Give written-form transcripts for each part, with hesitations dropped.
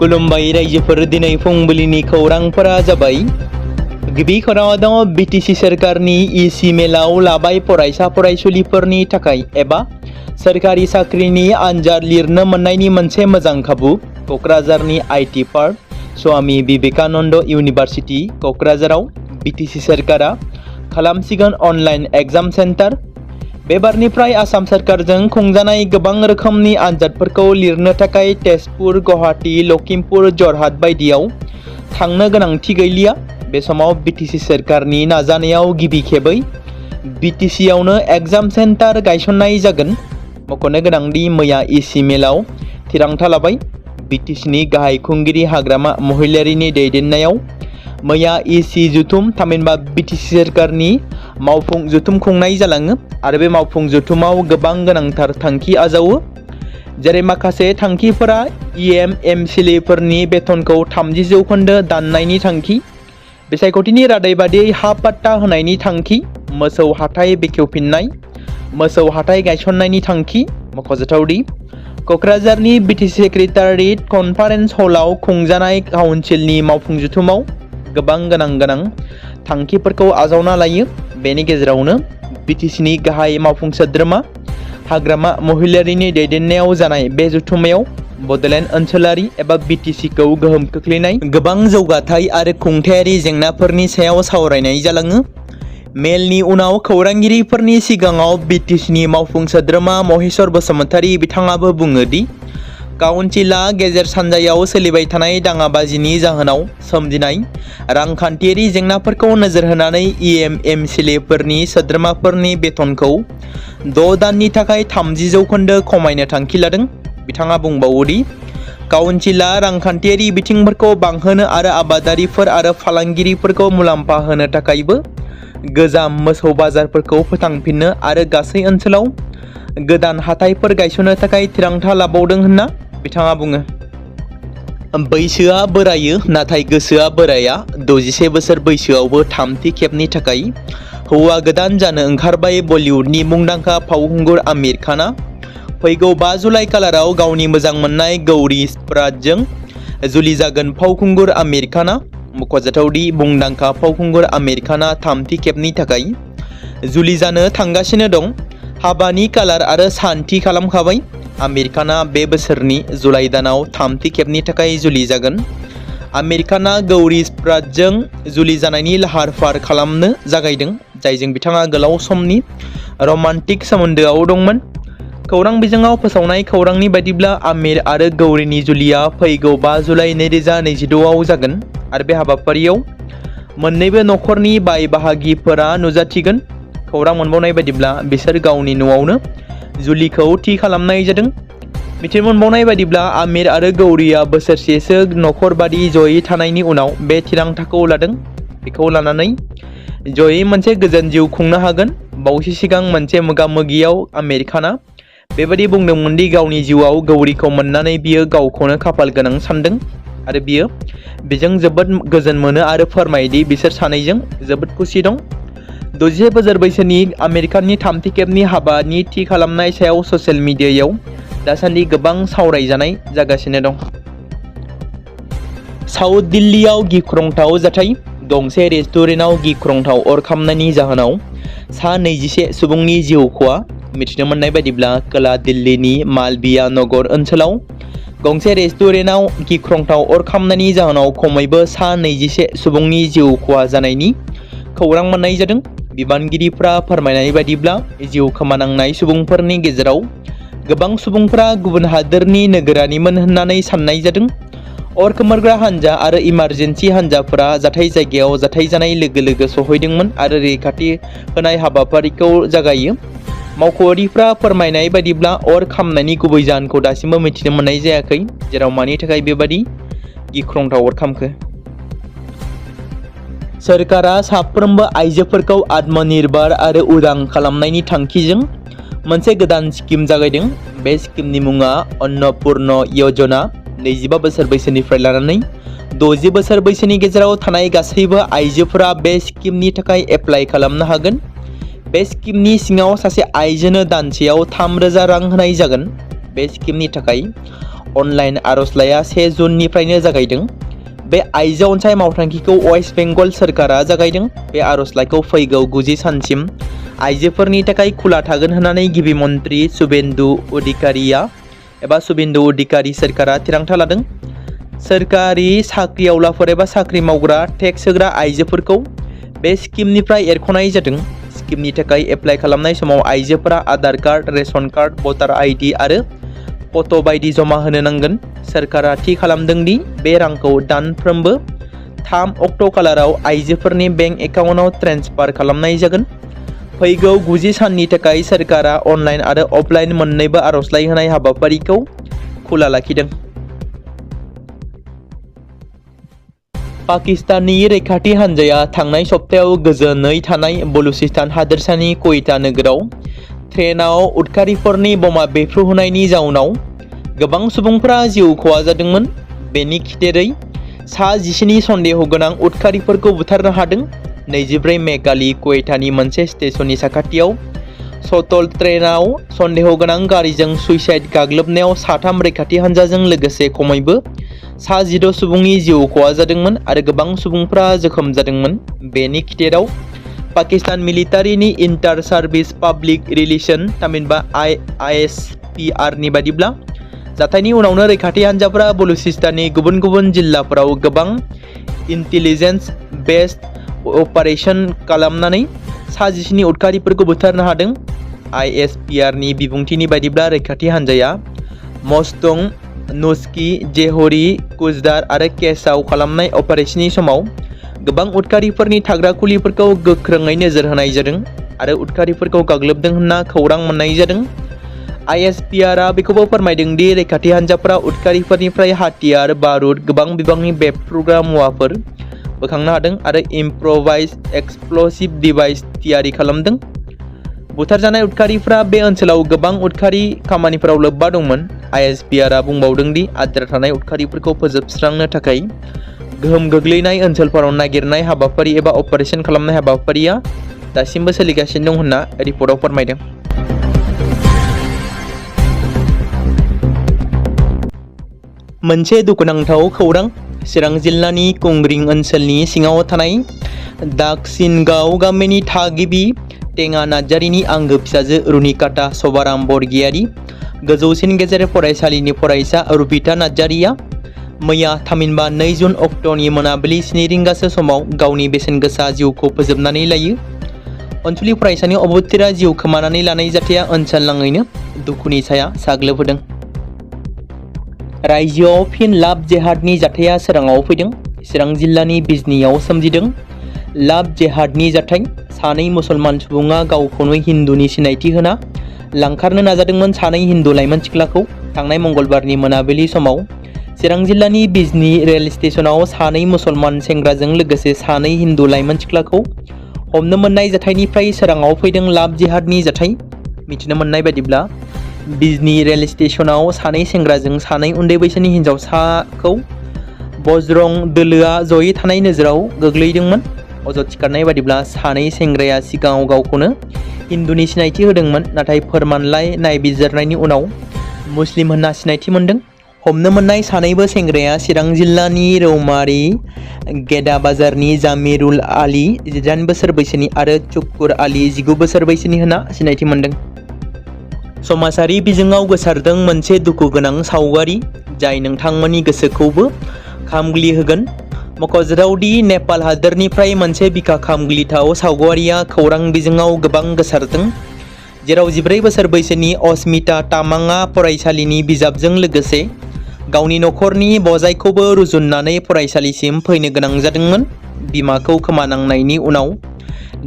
खुलुमबाय रायजोफोर, दिनै फुंबिलिनि खौरांफोरा जाबाय। गिबि खौराङाव दङ बिटिसि सोरखारनि इसि मेलाव लाबाय फरायसा फरायसुलिफोरनि थाखाय एबा सोरखारि साख्रिनि आनजाद लिरनो मोननायनि मोनसे मोजां खाबु। क'क्राझारनि आइटि पार्क स्वामी विवेकानन्द इउनिभारसिटि क'क्राझाराव बिटिसि सोरखारा खालामसिगोन अनलाइन एग्जाम सेन्टार। बे बारनिफ्राय आसाम सोरखारजों खुंजानाय गोबां रोखोमनि आनजादफोरखौ लिरनो थाखाय तेजपुर, गुवाहाटी, लखिमपुर, जरहाट बायदियाव थांनो गोनांथि गैलिया। बे समाव बिटिसि सोरखारनि नाजानायाव गिबि खेबै बिटिसियावनो एग्जाम सेन्टार गायसननाय जागोन। मख'नो गोनांदि मैया इसि मेलाव थिरांथा लाबाय। बिटिसिनि गाहाय खुंगिरि हाग्रामा महिलारिनि दैदेननायाव मैया इसि जथुम थामहिनबा बिटिसि सोरखारनि मावफुं जथुम खुंनाय जालाङो आरो बे मावफुं जथुमाव गोबां गोनांथार थांखि आजावो। जेरै माखासे थांखिफोरा एमसिएलएफोरनि बेथनखौ 30% दाननायनि थांखि, बिसायख'थिनि रादाय बादियै हा पाट्टा होनायनि थांखि, मोसौ हाथाइ बेखेवफिननाय, मोसौ हाथाइ गायसननायनि थांखि। मख'जाथावदि क'क्राझारनि बिटिसि सेक्रेटारियेट कनफारेन्स हलाव खुंजानाय काउन्सिलनि मावफुं जथुमाव गोबां गोनां थांखिफोरखौ आजावना लायो। बेनि गेजेरावनो बिटिसिनि गाहाय मावफुं सोद्रोमा हाग्रामा महिलारिनि दैदेननायाव जानाय बे जथुमायाव बड'लेण्ड ओनसोलारि एबा बिटिसिखौ गोहोम खोख्लैनाय गोबां जौगाथाय आरो खुंथायारि जेंनाफोरनि सायाव सावरायनाय जालाङो। मेलनि उनाव खौरांगिरिफोरनि सिगाङाव बिटिसिनि मावफुं सोद्रोमा महेश्वर बसुमतारी बिथाङाबो बुङो दि काउन्सिलआ गेजेर सानजायाव सोलिबाय थानाय दाङाबाजिनि जाहोनाव सोमजिनाय रांखान्थियारि जेंनाफोरखौ नोजोर होनानै एमसिएलएफोरनि सोद्रोमाफोरनि बेथनखौ 6 दाननि थाखाय 30% खमायनो थांखि लादों। बिथाङा बुंबावोदि काउन्सिलआ रांखान्थियारि बिथिंफोरखौ बांहोनो आरो आबादारिफोर आरो फालांगिरिफोरखौ मुलाम्फा होनो थाखायबो गोजाम मोसौ बाजारफोरखौ फोथांफिननो आरो गासै ओनसोलाव गोदान हाथाइफोर गायसननो थाखाय थिरांथा लाबावदों होनना बिथाङा बुङो। बैसोआ बोरायो नाथाय गोसोआ बोराया। 61 बोसोर बैसोआवबो थामथि खेबनि थाखाय हौवा गोदान जानो ओंखारबाय बलिउडनि मुंदांखा फावखुंगुर आमिर खानआ। फैगौ 5 जुलाइ खालाराव गावनि मोजां मोननाय गौरी स्प्राटजों जुलि जागोन फावखुंगुर आमिर खानआ। मख'जाथावदि मुंदांखा फावखुंगुर आमिर खानआ थामथि खेबनि थाखाय जुलि जानो थांगासिनो दं। हाबानि कालार आरो सान थि खालामखाबाय। आमिर खानआ बे बोसोरनि जुलाइ दानाव थामथि खेबनि थाखाय जुलि जागोन। आमिर खानआ गौरी स्प्राटजों जुलि जानायनि लाहार फाहार खालामनो जागायदों, जायजों बिथाङा गोलाव समनि रमान्टिक सोमोन्दोआव दंमोन। खौरां बिजोङाव फोसावनाय खौरांनि बायदिब्ला आमिर आरो गौरीनि जुलिया फैगौ 5 जुलाइ 2026आव जागोन आरो बे हाबाफारियाव मोन्नैबो नखरनि बाय बाहागिफोरा नुजाथिगोन। खौरां मोनबावनाय बायदिब्ला बिसोर गावनि न'आवनो जुलिखौ थि खालामनाय जादों। मिथिनो मोनबावनाय बायदिब्ला आमिर आरो गौरीया बोसोरसेसो नखर बादि जयै थानायनि उनाव बे थिरांथाखौ लादों। बेखौ लानानै जयै मोनसे गोजोन जिउ खुंनो हागोन। बावैसो सिगां मोनसे मोगा-मोगियाव आमिर खानआ बेबादि बुंदोंमोन दि गावनि जिउआव गौरीखौ मोननानै बियो गावखौनो खाफाल गोनां सानदों आरो बियो बेजों जोबोद गोजोन मोनो आरो फोरमायोदि बिसोर सानैजों जोबोद खुसि दं। 61 बोसोर बैसोनि आमिर खाननि थामथि खेबनि हाबानि थि खालामनाय सायाव ससियेल मिडियायाव दासान्दि गोबां सावरायजानाय जागासिनो दं। साउथ दिल्लीयाव गिख्रंथाव जाथाय। गंसे रेस्टुरेन्टआव गिख्रंथाव अर खामनायनि जाहोनाव सा 21 सुबुंनि जिउ खहा। मिथिनो मोननाय बायदिब्ला खोला दिल्लीनि मालविया नगर ओनसोलाव गंसे रेस्टुरेन्टआव गिख्रंथाव अर खामनायनि जाहोनाव खमैबो सा 21 सुबुंनि जिउ खहा जानायनि खौरां मोननाय जादों। बिबानगिरिफ्रा फोरमायनाय बायदिब्ला जिउ खोमानांनाय सुबुंफोरनि गेजेराव गोबां सुबुंफोरा गुबुन हादोरनि नोगोरारिमोन होननानै साननाय जादों। अर खोमोरग्रा हान्जा आरो इमारजेन्सि हान्जाफोरा जाथाय जायगायाव जाथाय जानाय लोगो लोगो सहैदोंमोन आरो रैखाथि होनाय हाबाफारिखौ जागायो। मावख'आरिफ्रा फोरमायनाय बायदिब्ला अर खामनायनि गुबै जाहोनखौ दासिमबो मिथिनो मोननाय जायाखै, जेराव मानि थाखाय बेबादि गिख्रंथाव अर खामखो। सोरखारा साफ्रोमबो आइजोफोरखौ आत्मनिर्भर आरो उदां खालामनायनि थांखिजों मोनसे गोदान स्किम जागायदों। बे स्किमनि मुङा अन्नपुर्ना यजना। 25 बोसोर बैसोनिफ्राय लानानै 60 बोसोर बैसोनि गेजेराव थानाय गासैबो आइजोफोरा बे स्किमनि थाखाय एप्लाइ खालामनो हागोन। बे स्किमनि सिङाव सासे आइजोनो दानसेयाव 3000 रां होनाय जागोन। बे स्किमनि थाखाय अनलाइन आर'जलाइया 1 जुननिफ्रायनो जागायदों। बे आइजो अनसाय मावथांखिखौ वेस्ट बेंगल सोरखारा जागायदों। बे आर'जलाइखौ फैगौ 90 सानसिम आइजोफोरनि थाखाय खुला थागोन होननानै गिबि मन्त्रि शुभेन्दु अधिकारी सोरखारा थिरांथा लादों। सोरखारि साख्रिआवलाफोर एबा साख्रि मावग्रा टेक्स होग्रा आइजोफोरखौ बे स्किमनिफ्राय एरख'नाय जादों। स्किमनि थाखाय एप्लाइ खालामनाय समाव आइजोफोरा आधार कार्ड, रेशन कार्ड, भटार आइडि आरो फट' बायदि जमा होनो नांगोन। सोरखारा थि खालामदों दि बे रांखौ दानफ्रोमबो 3 अक्ट' खालाराव आइजोफोरनि बेंक एकाउन्टआव ट्रेन्सफार खालामनाय जागोन। फैगौ 90 साननि थाखाय सोरखारा अनलाइन आरो अफलाइन मोन्नैबो आर'जलाइ होनाय हाबाफारिखौ खुला लाखिदों। पाकिस्ताननि रैखाथि हान्जाया थांनाय सप्तायाव गोजोनै थानाय बलुचिस्तान हादोरसानि क्वेटा नोगोराव ट्रेनाव उदखारिफोरनि बमा बेफ्रुहोनायनि जाउनाव गोबां सुबुंफोरा जिउ खहा जादोंमोन। बेनि खिथेरै सा 17 सन्देह गोनां उदखारिफोरखौ बुथारनो हादों। 24 मे खालि क्वेटानि मोनसे स्टेशननि साखाथियाव शटल ट्रेनाव सन्देह गोनां गारिजों सुइसाइड गाग्लोबनायाव 3 रैखाथि हान्जाजों लोगोसे खमैबो सा 16 सुबुंनि जिउ खहा जादोंमोन आरो गोबां सुबुंफोरा जोखोम जादोंमोन। बेनि खिथेराव पाकिस्तान मिलिटारिनि इन्टार सार्भिस पाब्लिक रिलेशन थामहिनबा ISPR नि बादिब्ला जाथायनि उनावनो रैखाथि हान्जाफोरा बलुचिस्ताननि गुबुन गुबुन जिल्लाफोराव गोबां इन्टेलिजेन्स बेस्ड अपारेशन खालामनानै सा 17 उदखारिफोरखौ बुथारनो हादों। ISPR नि बिबुंथिनि बादिब्ला रैखाथि हान्जाया मस्तंग, नुस्की, जेहरी, कुचदार आरो केसआव खालामनाय अपारेशननि समाव गोबां उदखारिफोरनि थाग्रा खुलिफोरखौ गोख्रोङै नोजोर होनाय जादों आरो उदखारिफोरखौ गाग्लोबदों होनना खौरां मोननाय जादों। ISPR बेखौबो फोरमायदों दि रैखाथि हान्जाफोरा उदखारिफोरनिफ्राय हाथियार, बारुद, गोबां बिबांनि बेफ्रुग्रा मुवाफोर बोखांनो हादों आरो इम्प्र'भाइज्ड एक्सप्ल'सिभ डिभाइस थियारि खालामदों। बुथारजानाय उदखारिफोरा बे ओनसोलाव गोबां उदखारि खामानिफोराव लोब्बा दंमोन। ISPR बुंबावदों दि आद्रा थानाय उदखारिफोरखौ फोजोबस्रांनो थाखाय गोहोम गोग्लैनाय ओनसोलफोराव नागिरनाय हाबाफारि एबा अपारेशन खालामनाय हाबाफारिया दासिमबो सोलिगासिनो दं होनना रिपर्टआव फोरमायदों। मोनसे दुखुनांथाव खौरां। चिरां जिल्लानि कुंग्रिं ओनसोलनि सिङाव थानाय दागसिनगाव गामिनि थागिबि टेङा नार्जारिनि आंगो फिसाजो रुनिकाता सभाराम बरगयारी गोजौसिन गेजेर फरायसालिनि फरायसा रुबिता नार्जारिया मैया थामहिनबा 2 जुन अक्ट'नि मोनाबिलि 7 रिंगासो समाव गावनि बेसेनगोसा जिउखौ फोजोबनानै लायो। अनसुलि फरायसानि अबथिरा जिउ खोमानानै लानाय जाथाया ओनसोलनाङैनो दुखुनि साया साग्लोबहोदों। रायजोआव फिन लाभ जेहादनि जाथाया सोराङाव फैदों। चिरां जिल्लानि बिजनीआव सोमजिदों लाभ जेहादनि जाथाय। सानै मुसलमान सुबुङा गावखौनो हिन्दुनि सिनायथि होना लांखारनो नाजादोंमोन। सानै हिन्दु लाइमोन सिख्लाखौ थांनाय मंगलबारनि मोनाबिलि समाव चिरां जिल्लानि बिजनी रेल स्टेशनाव सानै मुसलमान सेंग्राजों लोगोसे सानै हिन्दु लाइमोन सिख्लाखौ हमनो मोननाय जाथायनिफ्राय सोराङाव फैदों लाभ जेहादनि जाथाय। मिथिनो मोननाय बायदिब्ला बिजनी रेल स्टेशनाव सानै सेंग्राजों सानै उन्दै बैसोनि हिन्जावसाखौ बजरं दोलोआ जयै थानाय नोजोराव गोग्लैदोंमोन। अजद थिखानाय बादिब्ला सानै सेंग्राया सिगाङाव गावखौनो हिन्दुनि सिनायथि होदोंमोन, नाथाय फोरमानलाइ नायबिजिरनायनि उनाव मुस्लिम होनना सिनायथि मोनदों। हमनो मोननाय सानैबो सेंग्राया चिरां जिल्लानि रौमारी गेदा बाजारनि जामिरुल आली 18 बोसोर बैसोनि आरो चुक्कुर आली 19 बोसोर बैसोनि होनना सिनायथि मोनदों। समाजारि बिजोङाव गोसारदों मोनसे दुखु गोनां सावगारि जाय नोंथांमोननि गोसोखौबो खामग्लि होगोन। मख'जाथाव दि नेपाल हादोरनिफ्राय मोनसे बिखा खामग्लिथाव सावगारिया खौरां बिजोङाव गोबां गोसारदों, जेराव 14 बोसोर बैसोनि अस्मिता तामांआ फरायसालिनि बिजाबजों लोगोसे गावनि नखरनि बजायखौबो रुजुननानै फरायसालिसिम फैनो गोनां जादोंमोन। बिमाखौ खोमानांनायनि उनाव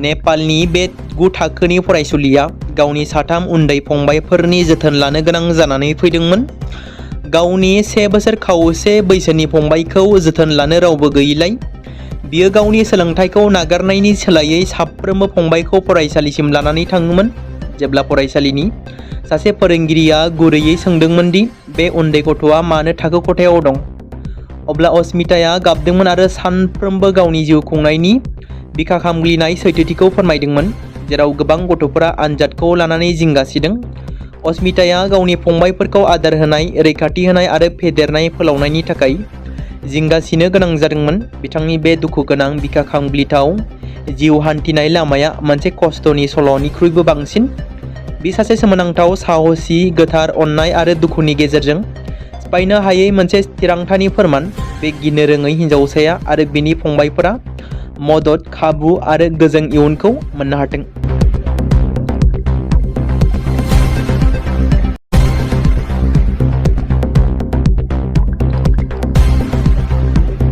नेपालनि बे 9 थाखोनि फरायसुलिया गावनि 3 उन्दै फंबायफोरनि जोथोन लानो गोनां जानानै फैदोंमोन। गावनि 1 बोसोर खावसे बैसोनि फंबायखौ जोथोन लानो रावबो गैयैलाय बियो गावनि सोलोंथाइखौ नागारनायनि सोलायै साफ्रोमबो फंबायखौ फरायसालिसिम लानानै थाङोमोन। जेब्ला फरायसालिनि सासे फोरोंगिरिया गुरैयै सोंदोंमोन दि बे उन्दै गथ'आ मानो थाखो खथायाव दं, अब्ला अस्मिताया गाबदोंमोन आरो सानफ्रोमबो गावनि जिउ खुंनायनि बिखा खामग्लिनाय सैथोथिखौ फोरमायदोंमोन, जेराव गोबां गथ'फोरा आनजादखौ लानानै जिंगा सिदों। अस्मिताया गावनि फंबायफोरखौ आदार होनाय, रैखाथि होनाय आरो फेदेरनाय फोलावनायनि थाखाय जिंगासिनो गोनां जादोंमोन। बिथांनि बे दुखु गोनां बिखा खांब्लिथाव जिउ हान्थिनाय लामाया मोनसे खस्थ'नि सल'निख्रुइबो बांसिन। बे सासे सोमोनांथाव, साहसि, गोथार, अननाय आरो दुखुनि गेजेरजों सिफायनो हायै मोनसे थिरांथानि फोरमान। बे गिनो रोङै हिनजावसाया आरो बिनि फंबायफोरा मदद, खाबु आरो गोजों इयुनखौ मोननो हाथों।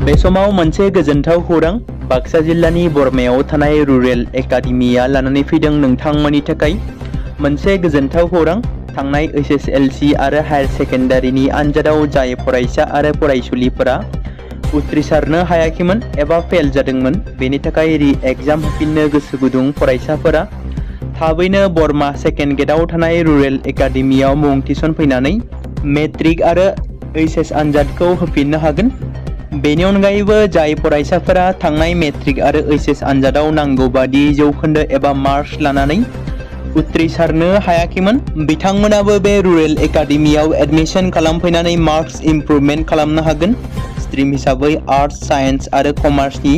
बे समाव मोनसे गोजोनथाव खौरां बाक्सा जिल्लानि बरमायाव थानाय रुरेल एकाडेमिया लानानै फैदों नोंथांमोननि थाखाय मोनसे गोजोनथाव खौरां। थांनाय HSLC आरो हायार सेकेन्डारिनि आनजादाव जाय फरायसा आरो फरायसुलिफोरा उथ्रिसारनो हायाखैमोन एबा फेल जादोंमोन, बेनि थाखाय रि-एग्जाम होफिननो गोसो गुदुं फरायसाफोरा थाबैनो बरमा सेकेन्ड गेटआव थानाय रुरेल एकाडेमियाव मुं थिसनफैनानै मेट्रिक आरो HS आनजादखौ होफिननो हागोन। बेनि अनगायैबो जाय फरायसाफोरा थांनाय मेट्रिक आरो HS आनजादाव नांगौ बादि जौखोन्दो एबा मार्क्स लानानै उथ्रिसारनो हायाखैमोन, बिथांमोनाबो बे रुरेल एकाडेमियाव एडमिशन खालामफैनानै मार्क्स इमप्रुभमेन्ट खालामनो हागोन। स्ट्रिम हिसाबै आर्टस, साइन्स आरो कमार्सनि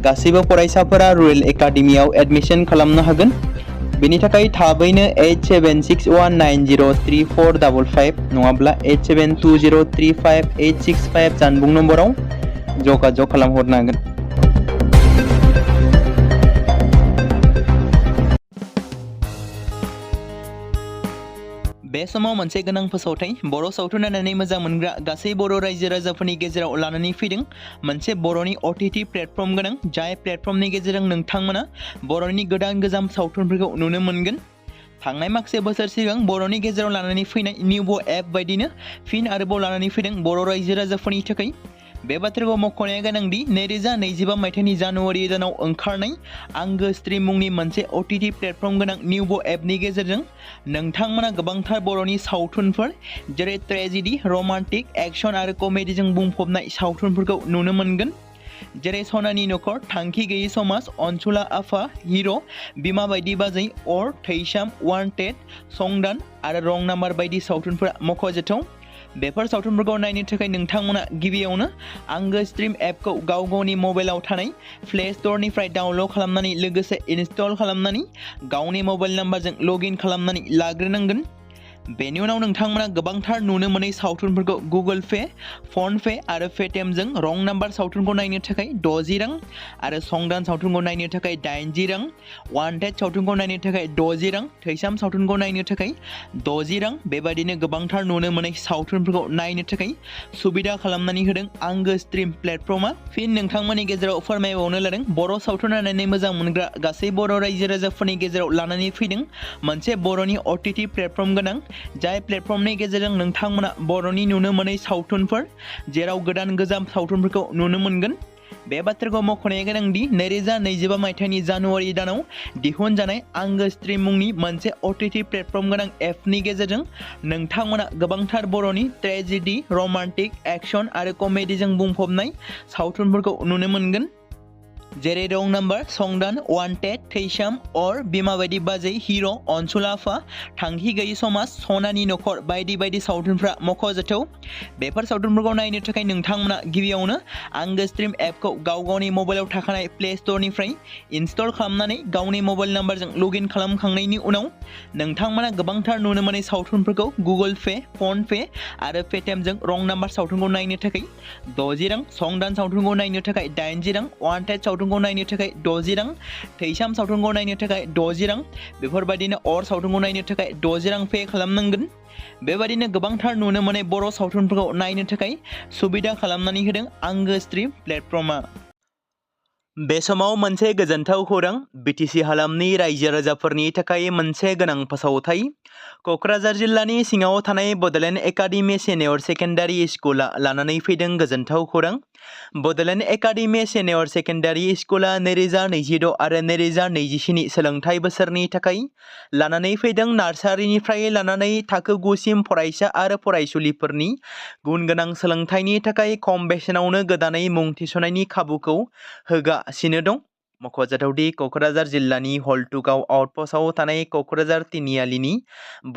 गासैबो फरायसाफोरा रुरेल एकाडेमियाव एडमिशन खालामनो हागोन। बेनि थाखाय थाबैनो 8761903455 नङाब्ला 87203585 जानबुं नम्बराव जगाजग खालामहरनो हागोन। बे समाव मोनसे गोनां फोसावथाय बर' सावथुन नायनानै मोजां मोनग्रा गासै बर' रायजो राजाफोरनि गेजेराव लानानै फैदों मोनसे बर'नि OTT प्लेटफर्म गोनां, जाय प्लेटफर्मनि गेजेरजों नोंथांमोना बर'नि गोदान गोजाम सावथुनफोरखौ नुनो मोनगोन। थांनाय माखासे बोसोर सिगां बर'नि गेजेराव लानानै फैनाय निउबो एप बायदिनो फिन आरोबाव लानानै फैदों बर' रायजो राजाफोरनि थाखाय। बे बाथ्राखौ मख'नाया गोनांदि 2025 मायथाइनि जानुवारि दानाव ओंखारनाय आंगो स्ट्रिम मुंनि मोनसे OTT प्लेटफर्म गोनां निउबो एपनि गेजेरजों नोंथांमोना गोबांथार बर'नि सावथुनफोर जेरै ट्रेजेडि, रमान्टिक, एक्शन आरो कमेडिजों बुंफबनाय सावथुनफोरखौ नुनो मोनगोन। जेरै सनानि नखर, थांखि गैयै समाज, अनसुला आफा, हिर', बिमा बायदि बाजै, अर, थैसाम, वान्टेड, संदान आरो रं नाम्बार बायदि सावथुनफोरा मख'जाथाव। बेफोर सावथुनफोरखौ नायनो थाखाय नोंथांमोना गिबियावनो आंगो स्ट्रिम एपखौ गाव गावनि मबाइलाव थानाय प्ले स्ट'रनिफ्राय डाउनल'ड खालामनानै लोगोसे इनस्टल खालामनानै गावनि मबाइल नाम्बारजों लगइन खालामनानै लाग्रोनांगोन। बेनि उनाव नोंथांमोना गोबांथार नुनो मोनै सावथुनफोरखौ गुगोल पे, फन पे आरो पेटिएमजों रं नाम्बार सावथुनखौ नायनो थाखाय 60 रां आरो संदान सावथुनखौ नायनो थाखाय 80 रां, वान्टेड सावथुनखौ नायनो थाखाय 60 रां, थैसाम सावथुनखौ नायनो थाखाय 60 रां बेबायदिनो गोबांथार नुनो मोनै सावथुनफोरखौ नायनो थाखाय सुबिदा खालामनानै होदों आंगो स्ट्रिम प्लेटफर्मा। फिन नोंथांमोननि गेजेराव फोरमायबावनो लादों बर' सावथुन नायनानै मोजां मोनग्रा गासै बर' रायजो राजाफोरनि गेजेराव लानानै फैदों मोनसे बर'नि OTT प्लेटफर्म गोनां, जाय प्लेटफर्मनि गेजेरजों नोंथांमोना बर'नि नुनो मोनै सावथुनफोर जेराव गोदान गोजाम सावथुनफोरखौ नुनो मोनगोन। बे बाथ्राखौ मख'नाया गोनांदि 2025 मायथाइनि जानुवारि दानाव दिहुनजानाय आंगो स्ट्रिम मुंनि मोनसे OTT प्लेटफर्म गोनां एपनि गेजेरजों नोंथांमोना गोबांथार बर'नि ट्रेजेडि, रमान्टिक, एक्शन आरो कमेडिजों बुंफबनाय सावथुनफोरखौ नुनो मोनगोन। जेरै रं नाम्बार, संदान, वान्टेड, थैसाम, अर, बिमा बायदि बाजै, हिर', अनसुला आफा, थांखि गैयै समाज, सनानि नखर बायदि बायदि सावथुनफ्रा मख'जाथाव। बेफोर सावथुनफोरखौ नायनो थाखाय नोंथांमोना गिबियावनो आंगो स्ट्रिम एपखौ गाव गावनि मबाइलाव थाखानाय प्ले स्ट'रनिफ्राय इनस्टल खालामनानै गावनि मबाइल नाम्बारजों लगइन खालामखांनायनि उनाव नोंथांमोना गोबांथार नुनो मोनै सावथुनफोरखौ गुगोल पे, फन पे आरो पेटिएमजों रं नाम्बार सावथुनखौ नायनो थाखाय 60 रां, संदान सावथुनखौ नायनो थाखाय 80 रां, वान्टेड सावथुनखौ नायनो थाखाय 60 रां, थैसाम सावथुनखौ नायनो थाखाय 60 रां बेफोरबायदिनो अर सावथुनखौ नायनो थाखाय 60 रां पे खालामनांगोन। बेबायदिनो गोबांथार नुनो मोनै बर' सावथुनफोरखौ नायनो थाखाय सुबिदा खालामनानै होदों आंगो स्ट्रिम प्लेटफर्मा। बे समाव मोनसे गोजोनथाव खौरां BTC हालामनि रायजो राजाफोरनि थाखाय मोनसे गोनां फोसावथाय। क'क्राझार जिल्लानि सिङाव थानाय बड'लेण्ड एकाडेमि सिनियर सेकेन्डारि स्कुला लानानै फैदों गोजोनथाव खौरां। बड'लेण्ड एकाडेमि सिनियर सेकेन्डारि स्कुला 2026 आरो 2027 सोलोंथाइ बोसोरनि थाखाय लानानै फैदों नार्सारिनिफ्राय लानानै थाखो 9 सिम फरायसा आरो फरायसुलिफोरनि गुन गोनां सोलोंथाइनि थाखाय खम बेसेनावनो गोदानै मुं थिसननायनि खाबुखौ होगासिनो दं। मख'जाथावदि क'क्राझार जिल्लानि हल्टुगाव आउटपस्टआव थानाय क'क्राझार तिनिआलिनि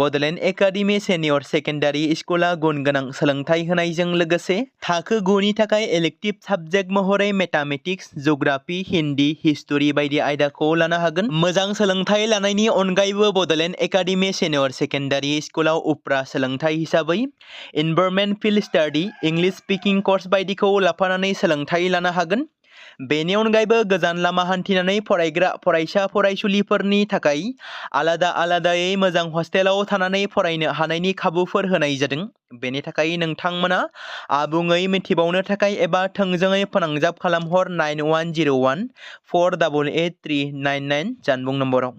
बड'लेण्ड एकाडेमि सेनियर सेकेन्डारि स्कुला गुन गोनां सोलोंथाइ होनायजों लोगोसे थाखो 9 नि थाखाय इलेक्टिभ साबजेक्ट महरै मेथामेटिक्स, जिअ'ग्राफि, हिन्दी, हिस्टरि बायदि आयदाखौ लानो हागोन। मोजां सोलोंथाइ लानायनि अनगायैबो बड'लेण्ड एकाडेमि सेनियर सेकेन्डारि स्कुलाव उफ्रा सोलोंथाइ हिसाबै environment field study, English speaking course बायदिखौ लाफानानै सोलोंथाइ लानो हागोन। बेनि अनगायैबो गोजान लामा हान्थिनानै फरायग्रा फरायसा फरायसुलिफोरनि थाखाय आलादायै मोजां हस्टेलाव थानानै फरायनो हानायनि खाबुफोर होनाय जादों। बेनि थाखाय नोंथांमोना आबुङै मिथिबावनो थाखाय एबा थोंजोङै फोनांजाब खालामहर 9101 488 399 जानबुं नम्बराव।